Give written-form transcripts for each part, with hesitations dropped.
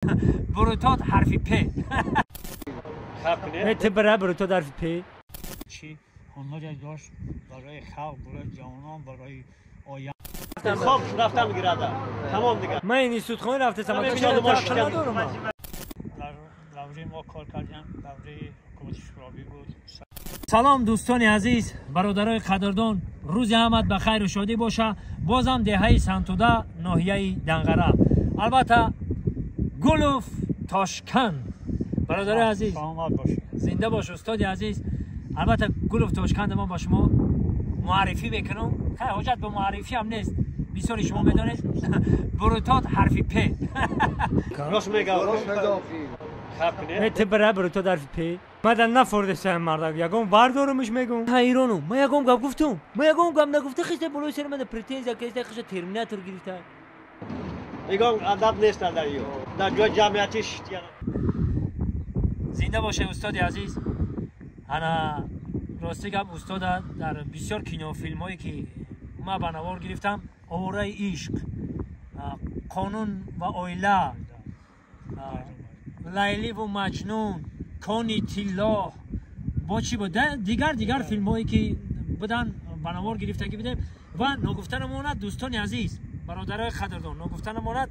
Бурутот ҳарфи П. Тибра бурутот ҳарфи П. Чӣ ҳунаре дошт барои халқ, барои ҷавонон, барои оянда. Хоб рафтам гирада. Тамом дигар. Ман институтхона рафтам. Дар давраи мо кор кардем, давраи ҳукумати Шӯравӣ буд. Салом дӯстони азиз, бародарои қадрдон, рӯзи ҳамат ба хайру шодӣ боша. Бозам деҳаи Сантуда, ноҳияи Данғара. Албатта Гулов Тошканд. Бародарои азиз, саломат бошед. Зинда бош устоди азиз. Албатта Гулов Тошканд мо ба шумо муаррифӣ мекунам. Хай ҳоҷат ба муаррифӣ ҳам нест. Бисёри шумо медонед. Бурутот ҳарфи П. Рост мегам. Тибра бурутот ҳарфи П. Ман нафурдесам мардак, ягон бардорумш мегум. Ҳайронум. Ман ягон гап гуфтум. Ман ягон гап нагуфта, хишта болои сари ман претензия кеста, хишта терминатор гирифта. Ягон адаб нест дар ё. Дар ҷои ҷамъиятӣ шитян. Зинда боше устоди азиз. Ана рости гап устода дар бисёр кинофилмҳое ки ман ба навор гирифтам, Овораи ишқ, Қонун ва оила, Лайливу Маҷнун, Кони тилло, бо чӣ буд? Дигар филмҳое ки будан ба навор гирифтагӣ будем. Ва ногуфта намонад дӯстони азиз, бародарои қадрдон, ногуфта намонад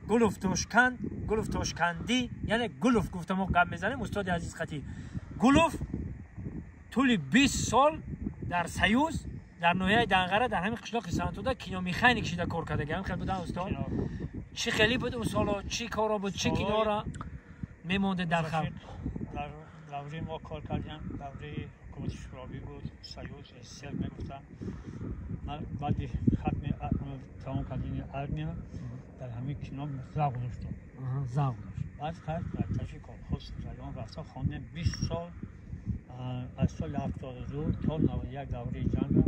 Гулов Тошканд, Гулов Тошкандӣ, яъне Гулов гуфта мо гап мезанем устоди азиз қатӣ. Гулов тӯли 20 сол дар Союз, дар ноҳияи Данғара, дар ҳамин қишлоқи Сантуда киномеханик шида кор кардаги. Ҳам хел будан устод? Чӣ хеле буд он соло? Чӣ коро буд? Чӣ киноро мемонде дар халқ? Дар давраи мо кор кардем, давраи ҳукумати Шӯравӣ буд, Союз, СССР мегуфтанд. Ман баъди хатми тамом кардани армия дар ҳамин кино завқ доштам. Завқ дошт. Баъд хайр дар тарафи колхоз раён рафта хондем 20 сол, аз соли 72 то 91 давраи ҷанга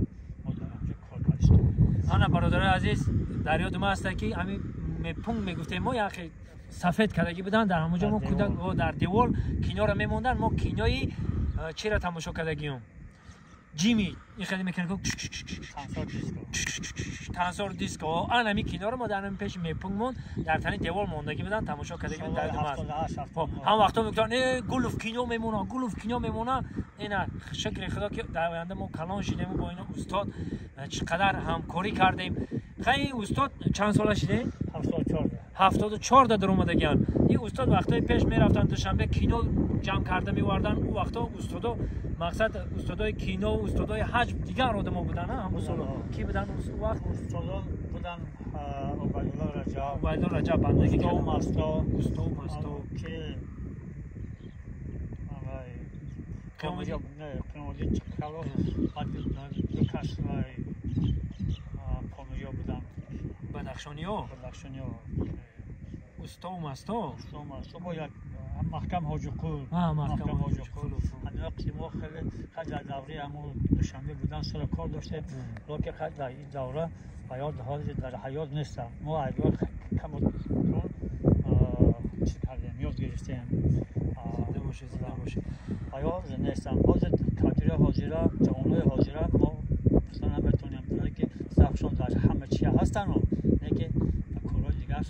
мо дар ҳамҷо кор кардем. Ана бародарои азиз, дар ёди ма ҳаста ки ҳамин мепунг мегуфтем мо, яхе сафед кардагӣ буданд дар ҳамонҷо, мо кӯдак дар девор киноро мемонданд. Мо кинои чиро тамошо кардагиём? Ҷими ин хеле мекунад, Тансор диско. Ан ҳамин киноро мо дар ҳамин пеши мепунг монд, дар тани девор мондагӣ буданд, тамошо кардагӣ будем. Дар ёдам аст. Ҳам вақто мегуфтанд э Гулов кино мемона, Гулов кино мемона. Ина шукри Худо ки дар оянда мо калон шидем бо ин устод чӣ қадар ҳамкорӣ кардем. Хай устод чанд сола шидем? 74 да даромадагианд. Ин устод вақтҳои пеш мерафтанд Душанбе, кино ҷамъ карда меоварданд. Ӯ вақтҳо устодо, мақсад устодои кино, устодои ҳаҷм дигар одамо буданд. Ҳамон соло ки буданд ӯ вақт? Устодон буданд Убайдулло Раҷаб, Убайдулло Раҷаб бандагӣ Устов Масто, Устов Масто, ки Қиёмиддин Чақалов, баъд ду кас помирё буданд. Бадахшониё, Бадахшониё, Устов Масто, Устов Масто бо як Маҳкам Ҳоҷиқул, Маҳкам Ҳоҷиқул. Ҳамино ки мо хеле хай дар давраи ҳамон Душанбе будан сара кор доштем, лекин хай дар ин давра ҳаёт ҳозир дар ҳаёт нестам. Мо айбор каму чиз кардем, ёд гирифтем. Зинда бошед, зинда бошед. Ҳаёт нестам. Ҳозир кадрҳои ҳозира, ҷавонои ҳозира мо гуфта наметавонем, ки завқшон дар ҳама чи ҳастану, лекин ба корҳои дигар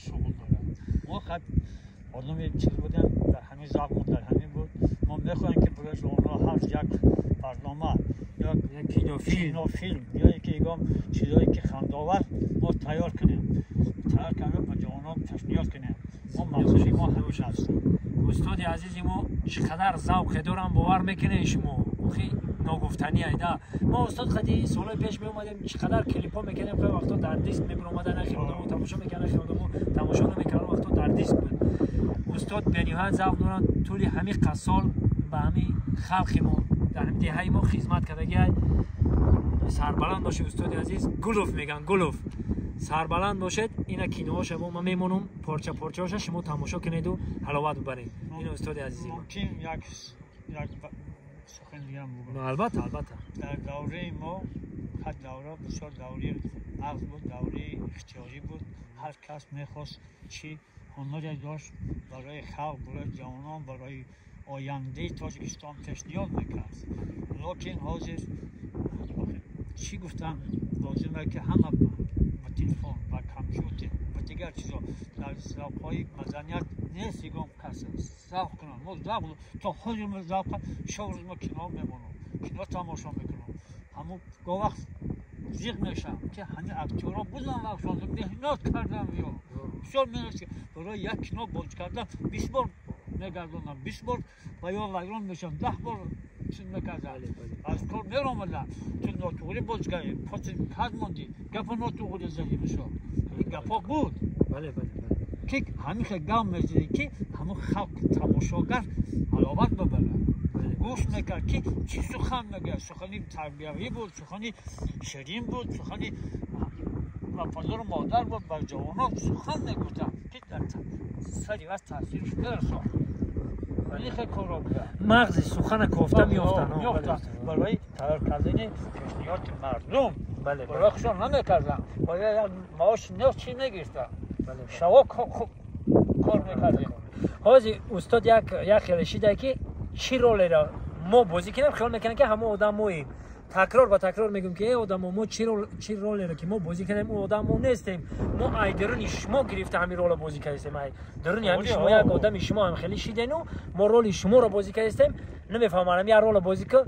шуғл доранд. Мо хай одами чиз будем, дар ҳамин завқ дар ҳамин буд. Мо мехоҳем ки барои ҷавонҳо ҳар як барнома ё кинофилм ё ки ягон чизҳое ки хандаовар мо тайёр кунем, тайёр карда ба ҷавонон пешниҳод кунем. Мо мақсади мо ҳамин аст. Устоди азизи мо чӣ қадар завқе дорам, бовар мекунед шумо? Охи ногуфтанӣ айда. Мо устод қади солҳои пеш меомадем, чӣ қадар клипҳо мекардем. Хеле вақтҳо дар диск мебиромадан, хеле одамо тамошо мекарданд, хеле одамо тамошо намекарданд, вақтҳо дар диск буд. Устод бениҳоят завқ доранд, тӯли ҳамин қад сол ба ҳамин халқи мо, дар ҳамин деҳаи мо хизмат кардагиай. Сарбаланд бошед устоди азиз. Гулов меган, Гулов. Сарбаланд бошед. Ина киноҳоша бо ман мемонам, порча порчаҳоша шумо тамошо кунеду ҳаловат бибаред. Ин устоди азизи мо. Мумкин як сухан дигарам бигӯям? Албатта, албатта. Дар давраи мо ҳар давра бисёр давраи нағз буд, давраи ихтиёрӣ буд. Ҳар кас мехост чӣ ҳунаре дошт барои халқ, барои ҷавонон, барои ояндаи Тоҷикистон пешниҳод мекард. Лекин ҳозир чӣ гуфтам лозим ки ҳама ба телефон, ба компютер, ба ва дигар чизо. Дар завқҳои маданият нест ягон кас завқ кунанд. Мо завқ то ҳозир мо завқ шаб рӯз мо кино мемонам, кино тамошо мекунам. Ҳамун гоҳ вақт зиқ мешавам ки ҳамин актёрҳо будан вақтшон меҳнат кардан ё бисёр меҳнат барои як кино бозӣ кардан 20 бор мегардонам, 20 бор ва ё вайрон мешавам, 10 бор чиз мекардам, аз кор меромадам. Ту нотуғрӣ бозӣ кардӣ, поти кад мондӣ, гапа нотуғрӣ задӣ. Мисол ин гапҳо буд ки ҳамин хел гап мезадӣ ки ҳамун халқ тамошогар ҳаловат бибарад, гӯш мекард ки чӣ сухан мегӯяд. Сухани тарбиявӣ буд, сухани ширин буд, сухани ба падару модар буд, ба ҷавонон сухан мегуфтанд ки дар сари вақт таъсирш мерасонд. Ин хел корро буда. Мағзи сухана кофта меёфтанд барои тайёр кардани пешниҳоди мардум. Барои худшон намекарданд, барои як маоши нефт чӣ мегирифтанд, шаво кор мекардем. Ҳозир устод як хеле шида ки чӣ ролеро мо бозӣ кунем, хиёл мекунем ки ҳамон одам моем. Такрор ба такрор мегӯем ки э одамо, мо чӣ ролеро ки мо бозӣ кардем, ӯ одам мо нестем. Мо ай даруни шумо гирифта ҳамин ролро бозӣ кардастем. Ай даруни ҳамин шумо як одами шумо ҳам хеле шидену мо роли шуморо бозӣ кардастем. Намефаҳмам, як ролро бозӣ ки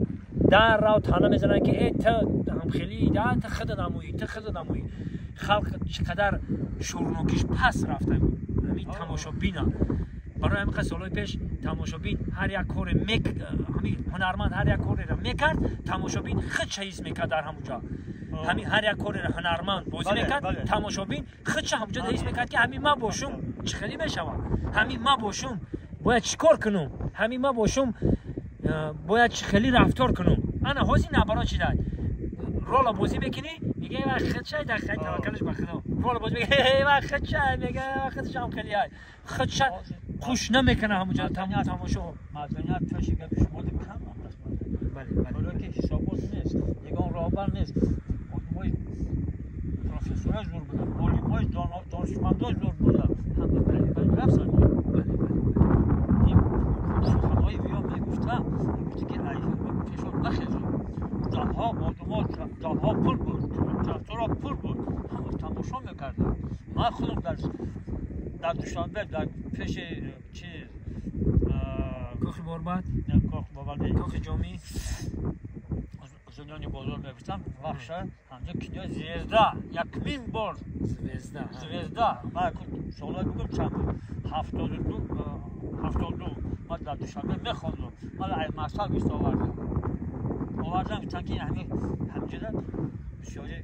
дар рав тана мезананд ки э ту ҳамхелӣ, да ту худат намоӣ, ту худат намоӣ. Халқ чӣ қадар шӯрнокиш пас рафта ҳамин тамошобина. Барои ҳамин қадр солҳои пеш тамошобин ҳар як коре ҳамин ҳунарманд ҳар як кореро мекард, тамошобин худша ҳис мекард дар ҳамун ҷо. Ҳамин ҳар як кореро ҳунарманд бозӣ мекард, тамошобин худша ҳамун ҷо ҳис мекард ки ҳамин ман бошум чӣ хеле мешавад, ҳамин ман бошум бояд чӣ кор кунум, ҳамин ман бошум бояд чӣ хеле рафтор кунум. Ана ҳозир наоборот шидад. Рола бозӣ мекунӣ, мега ва худша дар хай таваккалаш ба худо. Рола бозӣ мега ва худша, мега худша ҳам хеле ай худша хуш намекунад ҳамунҷо тамошо. Маданият пеши гапи шумо кам аст. Барои ки ҳисобот нест, ягон роҳбар нест. Одамои профессора зур буданд, олимои донишмандо зур буданд, ҳама рафтанд. Ин суханҳои виё мегуфтам, мегуфти ки пешон нахезед. Даҳҳо одамо, даҳҳо пул буд, тракторо пул буд, ҳама тамошо мекарданд. Ман худам дар Душанбе дар пеши чиз кохи Борбад, кохи Борбад, кохи Ҷомӣ, зиндони бозор мегуфтам, вақша ҳамҷо кинои Звезда якмин бор Звезда ман солҳои бигӯм чанд буд, 72 ман дар Душанбе мехондум. Ман аз мактаб гирифта овардам, гуфтам ки ҳаминҷода бисёри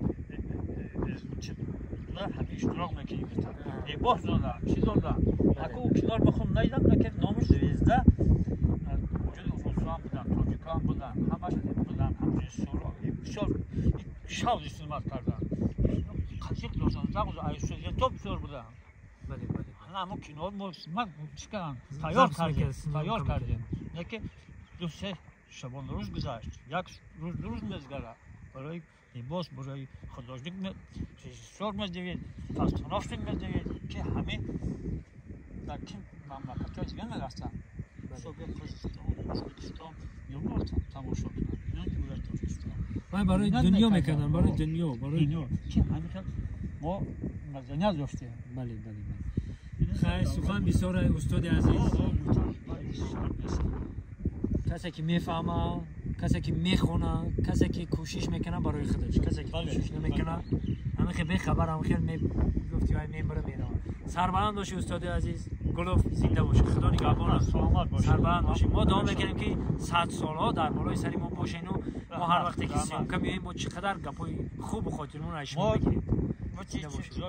ҳамин иштирок мекунӣ, гуфтам либос додам, чиз додам. Аку киноро мехондам, надидам, лекин номи Звезда вуҷуди русоам буданд, тоҷикоам буданд, ҳамаш буданд, ҳам режиссёрҳо бисёр шавқ истимат карданд, қазиқ доштанд, завқ бисёр буданд. Ҳамон киноро мо чӣ кардам, тайёр кардем. Лекин 2-3 шабонарӯз гузашт, як рӯз ду рӯз мезгарад барои либос, барои художник, режиссёр медиҳед, постановщик медиҳед ки ҳамин дар ким мамлакатҳои дигар мерафтанд, Қирғизистон, Ӯзбекистон меомаданд тамошо кунанд, ино ки барои Тоҷикистон вай барои дунё мекарданд, барои дунё, барои ки ҳамин хел мо маданият доштем. Бале, бале, бале. Хайр, сухан бисёр, устоди азиз. Касе ки мефаҳма, касе ки мехона, касе ки кӯшиш мекунад барои худаш, касе ки кӯшиш намекунад, ҳамин хел бехабар, ҳамин хел мегуфти вай мембара меравад. Сарбаланд бошӣ устоди азиз, Гулов зинда бошӣ, худо нигаҳбон аст. Сарбаланд бошӣ. Мо дуо мекунем ки 100 солҳо дар болои сари мо бошену мо ҳар вақте ки съёмка меоем, мо чӣ қадар гапҳои хубу хотирмон аз шумо мегирем.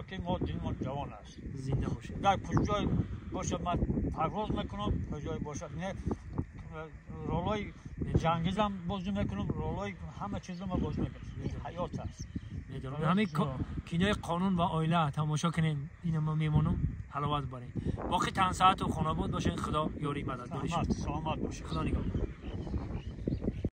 Ки мо дилмон ҷавон аст. Зинда бошед. Дар куҷое бошад ман парвоз мекунам, куҷое бошад не ролҳои ҷангизам бозӣ мекунам, ролҳои ҳама чизро ман бозӣ мекунам. Ин ҳаёт аст. Медонам. Ҳамин кинои қонун ва оила тамошо кунем, ина мо мемонам, ҳаловат барем. Боқӣ тансаҳату хонобод бошед, Худо ёрӣ мададгори шумо. Саломат бошед. Худо нигаҳбон.